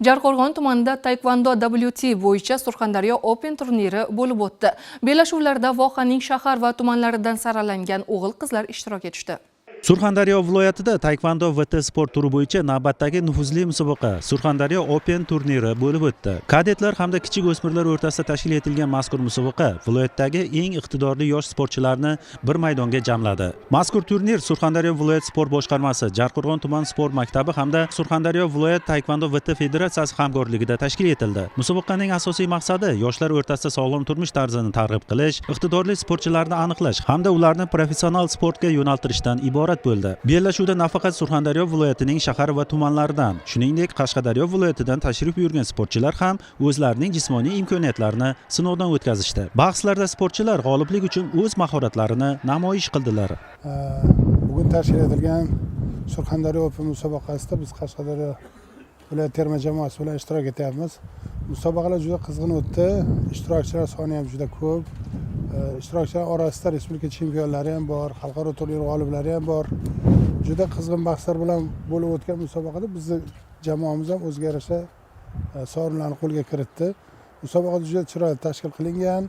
Jarqo'rg'on tumanida taekvondo WT bo'yicha Surxondaryo Open turniri bo'lib o'tdi. Bellashuvlarda vohaning shahar va tumanlaridan saralangan o'g'il-qizlar ishtirok etishdi. Surxondaryo viloyatida taekvondo VT sport turi bo'yicha navbatdagi nufuzli musobaqa, Surxondaryo Open turniri bo'lib o'tdi. Kadetlar hamda kichik o'smirlar o'rtasida tashkil etilgan mazkur musobaqa viloyatdagi eng iqtidorli yosh sportchilarni bir maydonga jamladi. Mazkur turnir Surxondaryo viloyat sport boshqarmasi, Jarqo'rg'on tuman sport maktabi hamda Surxondaryo viloyat taekvondo VT federatsiyasi hamkorligida tashkil etildi. Musobaqaning asosiy maqsadi yoshlar o'rtasida sog'lom turmush tarzini targ'ib qilish, iqtidorli sportchilarni aniqlash hamda ularni professional sportga yo'naltirishdan iborat bo'ldi. Bellashuvda nafaqat Surxondaryo viloyatining shahar va tumanlaridan, shuningdek, Qashqadaryo viloyatidan tashrif buyurgan sportchilar ham o'zlarining jismoniy imkoniyatlarini sinovdan o'tkazishdi. Bahslarda sportchilar g'oliblik uchun o'z mahoratlarini namoyish qildilar. Bugun tashkil etilgan Surxondaryo Open musobaqasida biz Qashqadaryo viloyat terma jamoasi bilan ishtirok etyapmiz. Musobaqalar juda qizg'in o'tdi, ishtirokchilar soni ham juda ko'p. Ishtirokchilar orasida respublika chempionlari ham bor, xalqaro turnir g'oliblari ham bor. Juda qizg'in bahslar bilan bo'lib o'tgan musobaqada bizni jamoamiz ham o'ziga yarasha sovrinlarni qo'lga kiritdi. Musobaqa juda chiroyli tashkil qilingan.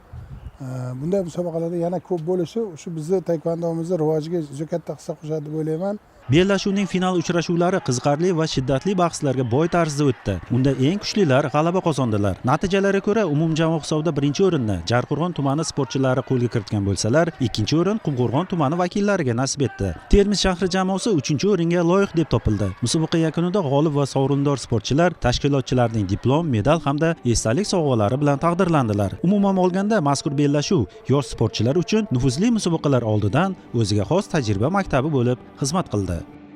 Bunday musobaqalarda yana ko'p bo'lishi shu bizni taekvondomizni rivojiga juda katta hissa qo'shadi deb o'ylayman. Bellashuvning final uchrashuvlari qiziqarli va shiddatli bahslarga boy tarzda o'tdi. Unda eng kuchlilar g'alaba qozondilar. Natijalarga ko'ra, umumjamoa hisobida birinchi o'rinni Jarqo'rg'on tumani sportchilari qo'lga kiritgan bo'lsalar, ikkinchi o'rin Qumqo'rg'on tumani vakillariga nasib etdi. Termiz shahri jamoasi uchinchi o'ringa loyiq deb topildi. Musobaqa yakunida g'olib va sovrindor sportchilar tashkilotchilarning diplom, medal hamda esdalik sovg'alari bilan taqdirlandilar. Umuman olganda, mazkur bellashuv yosh sportchilar uchun nufuzli musobaqalar oldidan o'ziga xos tajriba maktabi bo'lib xizmat qildi.